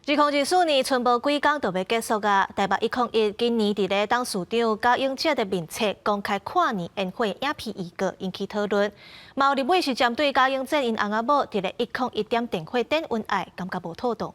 2024年賰無幾工就欲結束矣。台北101今年佇咧董事長賈永哲的面冊公開跨年煙火影片預告，引起討論。嘛有立委是針對賈永哲𪜶翁仔某佇咧101點電火點恩愛，感覺無妥當。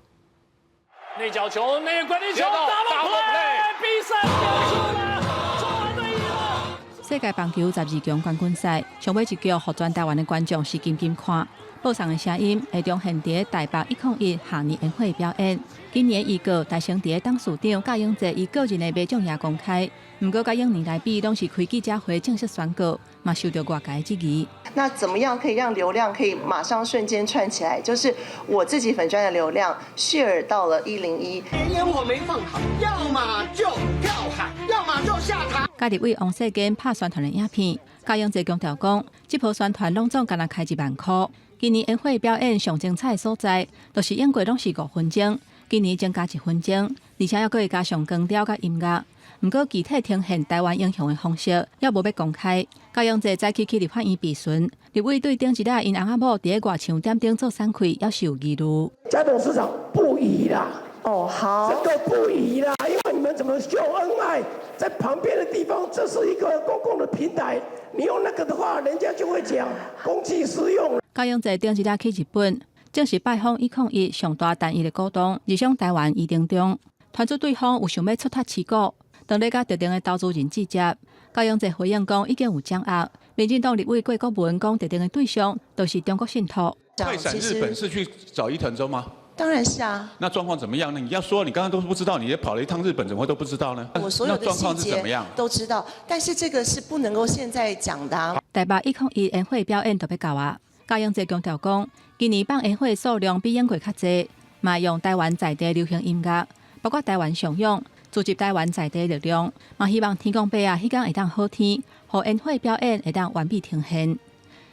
內角球，內關鍵球，double play，比賽結束了，中華隊贏了。世界棒球12強冠軍賽，上尾一局，予全台灣的觀眾是緊緊看。播送的聲音會重現佇台北101跨年煙火表演。今年預告台生佇董事長賈永哲伊個人的微眾也公開，毋過佮往年來比，攏是開記者會正式宣告，嘛受著外界質疑。那怎麼樣可以讓流量可以馬上瞬間串起來？就是我自己粉專的流量 share 到了101。煙火沒放好，要麼就跳海，要麼就下台。佮立委王世堅拍宣傳的影片，賈永哲強調講，這波宣傳攏總干焦開1萬箍。今年煙火表演上精彩的所在，就是往過攏是5分鐘，今年增加1分鐘，而且猶閣會加上光雕佮音樂。毋過具體呈現台灣英雄的方式，猶無欲公開。賈永哲早起去立法院備詢，立委對頂一禮𪜶翁仔某佇咧外牆點燈做散氣，猶是有疑慮。賈董事長不宜啦。哦，好，這個不宜啦，因為你們怎麼秀恩愛，在旁邊的地方，這是一個公共的平台，你用那個的話，人家就會講公器私用。賈永哲頂一禮去日本，正是拜訪101上大單一的股東，日商台灣伊藤忠，傳出對方有想欲出脫持股，當咧佮特定的投資人接觸。賈永哲回應講已經有掌握，民進黨立委郭國文講特定的對象都是中國信託。快閃日本是去找伊藤忠嗎？當然是啊。那狀況怎麼樣呢？你要說你剛剛都不知道，你也跑了一趟日本，怎麼會都不知道呢？我所有的細節都知道，但是這個是不能夠現在講的啊。台北101煙火表演就欲到啊！賈永哲強調講，今年放煙火數量比往過較濟，嘛用台灣在地流行音樂，包括台灣上勇，聚集台灣在地力量，嘛希望天公伯啊，彼工會當好天，予煙火表演會當完美呈現。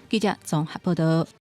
記者綜合報道。